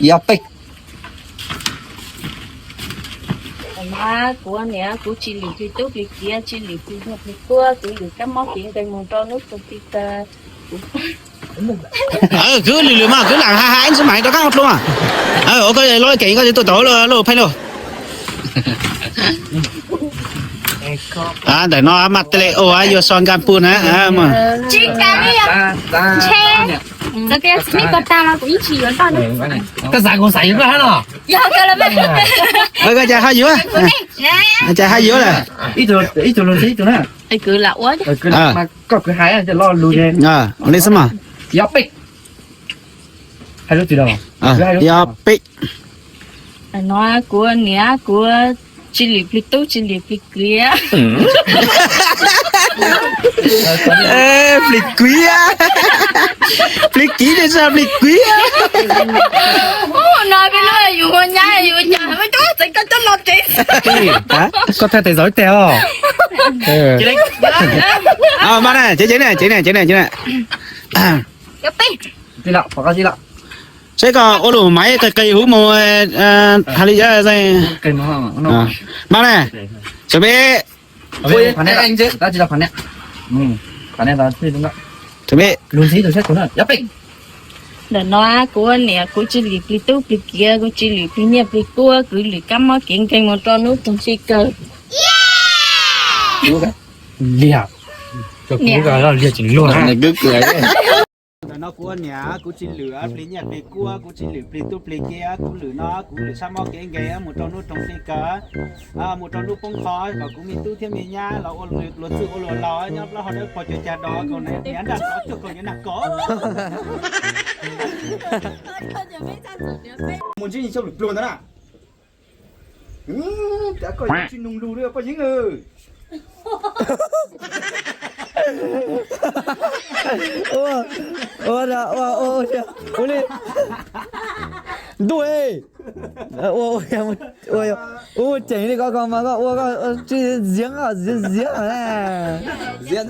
Yog peb. Mas kuv niam kuv tsis lwm plig tub plig kiv, tsis lwm plig nyuj plig kub, kuv lwm kab mob kev nkeeg mus rau hnub txog txij kawg. Kwv lwm lwm mas kwv lam hais hais ib ntsis mam rov qab ua dlua mas. Ua koj lub kev koj tsis tuaj tau lub pheej lauj. Ntawm no mas tej le ua yuav so nka pus na. Koj xav kuv xav yuav koj hab no. Koj cas ho yuav, cas ho yuav lawm. Ib tug lug ntxhi ib tug na. Koj kwv hais coj lo lug. Ua li xwb mas. Yog peb. Hais lub twg? Yog peb. No kuv niam kuv tsis lwm plig tub tsis lwm plig kiv. Plig kiv, plig kiv ne, tsis plig kiv. No peb lub yus ua nyab yus cas tseem koj coj lo tsev. Koj thaij tes zov ib teg os. Mas na, cev cev na, cev na, cev na, cev na. Saib koj ua lus maiv qis qis huv mus hais li. Mas na, tsis peb. Ntawm no kuv niam kuv tsis lwm plig tub plig kiv, kuv tsis lwm plig nyiaj plig kub, kuv lwm kab mob kev nkeeg mus rau hnub txog txij kawg. Liag, liag tsis luag. Ntawm no kuv ua niam kuv tsis lwm plig nyiaj plig kub, kuv tsis lwm plig tub plig kiv, kuv lwm no kuv lwm sab mob kev nkeeg mus rau hnub roog txij kawg, mus rau hnub poob qho kom kuv me tub thiab me nyab los ua luag txwj ua luag laug nyob plaub hau dawb paug cuag cag dos kaus hniav nraj tsov cuag kaus hniav nag kaus. Mus ntsib nws xyov lwm pluag ntawd na. Cas koj yuav tsis nug lus li koj yeeb. Ua li ntuj, ua ceev li koj ko mas koj ua koj tsis ziav, ziav, ziav.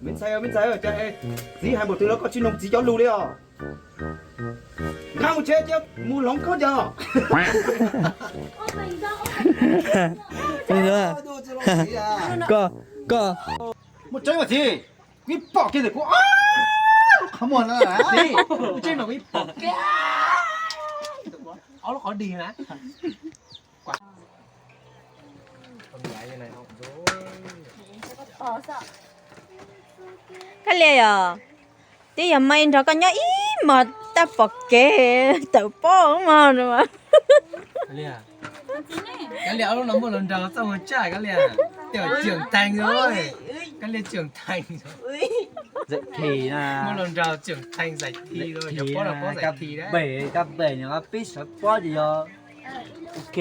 Me ntxhais, me ntxhais, cas txiv hais npaum twg los koj tsis mloog txiv cov lus li os? Nqa mus tsev cia mus hloov khaub ncaws. Koj, koj. Muaj tseeb mas txiv, kuv ib pom kiag ntawm kuv qhov muag no, kuv tseeb mas kuv ib pom kiag. Ob lub qhov dig na. Kab Lias yom, twb yog mas nrog koj nyob ib hmos tag pom kev tawm pob mog. Kab Lias, ob lub no muaj los nrog txoj ua tsaj Kab Lias, cwm thees, Kab Lias cwm thees. Muaj los nrog cwm thees zais thi, cov pob los pob zais thi. Kab Lias peb sawv pob ces yog ok,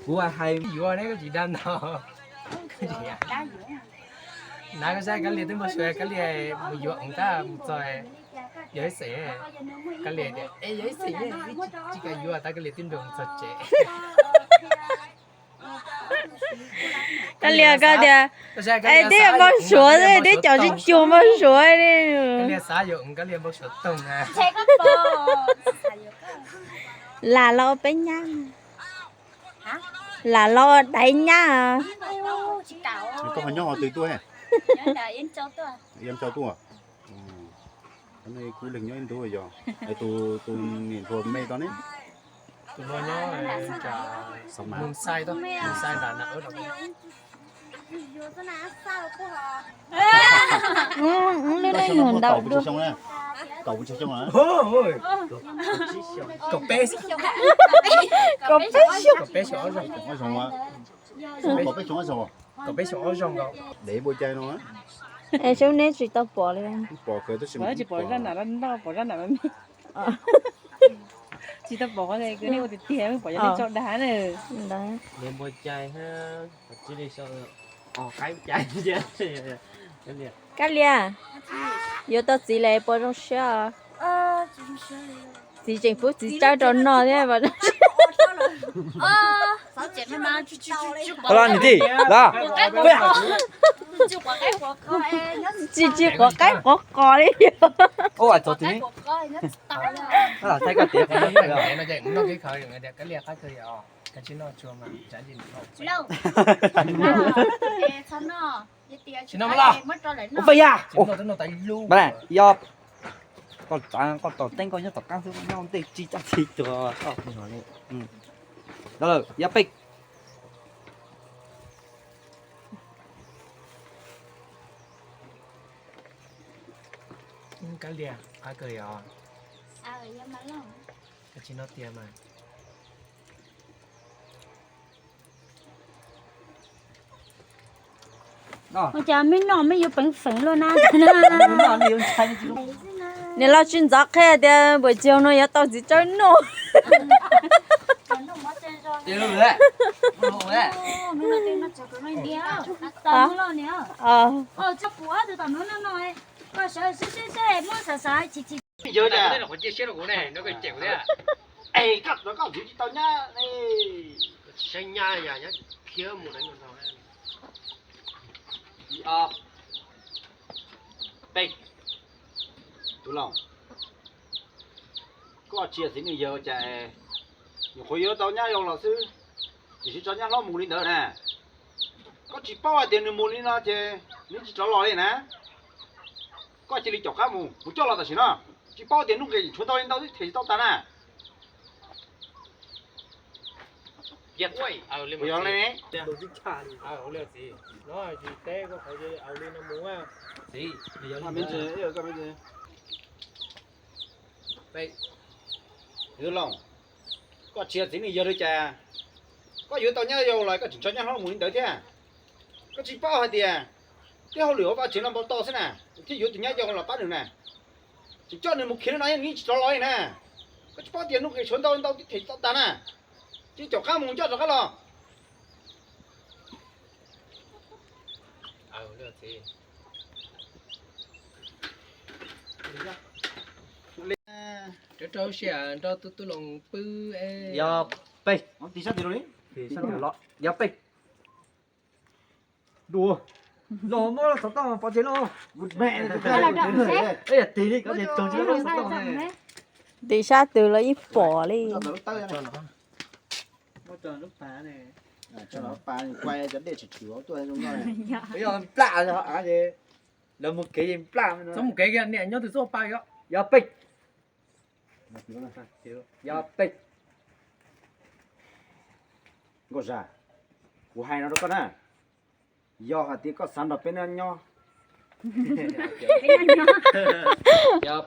kuv hais yuav ne, koj tsis dab ntau. Nav koj saib Kab Lias twb npau suav Kab Lias mus yuav oo tab mus txog yog ib xeem, Kab Lias tias es yog ib xeem tsis kam yuav tab Kab Lias twb nrog txog tsev. Kab Lias koj tias es twb npau suav, twb cov tsis cuag npau suav. Kab Lias xav yuav oo Kab Lias npau suav toog. Lam los peb nyab, lam los daiv nyab. Koj ho nyob qhov twg tuaj? Yam Ntxhoo tuaj. Kuv leeg nyob ib ntu yog tus niam hluas me tod ne. Tus no nyob Moos Xais tod, Moos Xais nram Nam Wb. Lub neej yuav ntau dua. Kaum peb xyoo. Kaum peb xyoo. Kaum peb xyoo ob zaug. Kaum peb xyoo ob zaug. Kaum peb xyoo ob zaug nkaus. Dev npua cai no. Es seb neb tsis tau pom li. Pom kawg tab sis tsis pom zaj nam loj, pom zaj nam me me. Tsis tau pom qhov nej ua tiag tiag, pom yog nej tso dag na. Dev npua cai, qhov tsis li so, qaib cai. Kab Lias, yuav tau txiv lawm puas zoo siab? Txiv tseem pub txiv tsawb rau noj thiab. Los niam tij los. Tsis tsis quav qaib quav qos li. Ua txog txiv. Ua peb yam. Yog koj tom teeb koj nyob tom qab xwb, nyob ntej tsis coj txiv tuag. Yog peb. Kab lias qab kawg yog. Koj tsis noj tiag mas. Ua cas mej noj mej yuav peev feem luaj na? Niam laus tsis ntxov qhia tias npaum cas no yuav tau txiv tsawb noj. Yog tias, es koj rov koj txiv tsis tau nyab ne, saib nyab yog nyob khiav mus rau nraum no. Ib ob peb. Tub Looj, koj tsis yog txiv neej yawg cas nyuam qhuav yuav tau nyab zoo los xwb, tiam sis tso nyab hlob mus li ntawd na. Koj tsis paub hais tias nws mus li no ces nws tsis rov los li na. Koj cia li caum qab mus, mus coj los tam sim no. Tsis paub tias nuj nqis tshuav ntau li ntau twb them tsis tau tas na. Yog li ne. Tub Looj, koj tsis yog txiv neej yawg li cas, koj yuav tau nyab zoo los koj tseem tso nyab hlob mus li ntawd thiab. Koj tsis paub hais tias tej hauj lwm hauv vaj tsev no npau taws xwb na, thiaj yuav tus nyab zoo los pab nws na. Tseem coj nws mus khiav li no nws tsis rov los li na. Koj tsis paub tias nuj nqis tshuav ntau ntau twb them tsis tau tas na. Cia li caum qab mus coj rov qab los. Rau rau siab nrog tub Tub Looj pw. Yog peb, yog peb. Dua, los muab xov tooj pov tseg lauj. Ib yam tig li koj niag tug tsis muab xov tooj. Tig sab twg los yeej pom li. Lawv mus kev yeej nplaj. Txhob mus kev kiag, niam nyob twg txhob pa kiag. Yog peb. Yog peb. Nkauj Zaj, kuv hais no rau koj na, yog hais tias koj xav nrog peb nyob, yog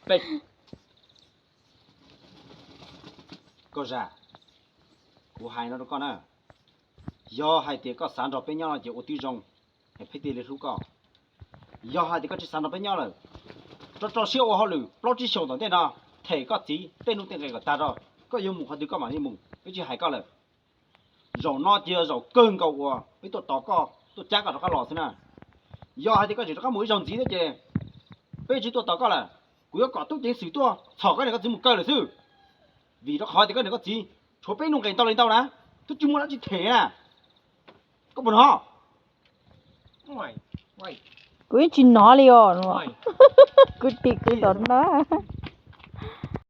peb. Nkauj Zaj, kuv hais no rau koj na, yog hais tias koj xav nrog peb nyob no ces ua tib zoo, es peb thiaj li hlub koj. Yog hais tias koj tsis xav nrog peb nyob lawm, rau rau siab ua hauj lwm plaub tsib xyoos tom ntej no, them koj txiv tej nuj tej nqis kom tag rau, koj yuav mus qhov twg koj mam li mus, peb tsis hais koj lawm. Zaum no ces yog zaum kawg nkaus uas peb tuaj tos koj, tuaj cab koj rov qab los xwb na. Yog hais tias koj tseem rov qab mus ib zaug ntxiv thiab ces peb tsis tuaj tos koj lawm. Kuv yuav kom tub ceev xwm tuaj txhom koj niam koj txiv mus kaw lawm xwb. Vim rau qhov tias koj niam koj txiv tshuav peb nuj nqis ntau li ntau na, twb tsis muaj dab tsi them na. Koj puas hnov? Kuv yeej tsis hnov li os. Kuv tim kuv tom no.